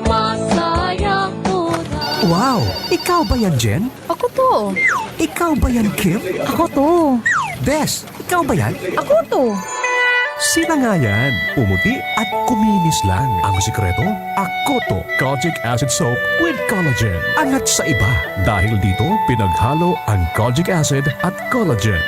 masayang tunay. Wow! Ikaw ba yan, Jen? Ako to. Ikaw ba yan, Kim? Ako to. Des, ikaw ba yan? Ako to. Sila nga yan. Pumuti at kuminis lang. Ang sikreto, ako to. Kojic Acid Soap with Collagen. Angat sa iba. Dahil dito, pinaghalo ang Kojic Acid at Collagen.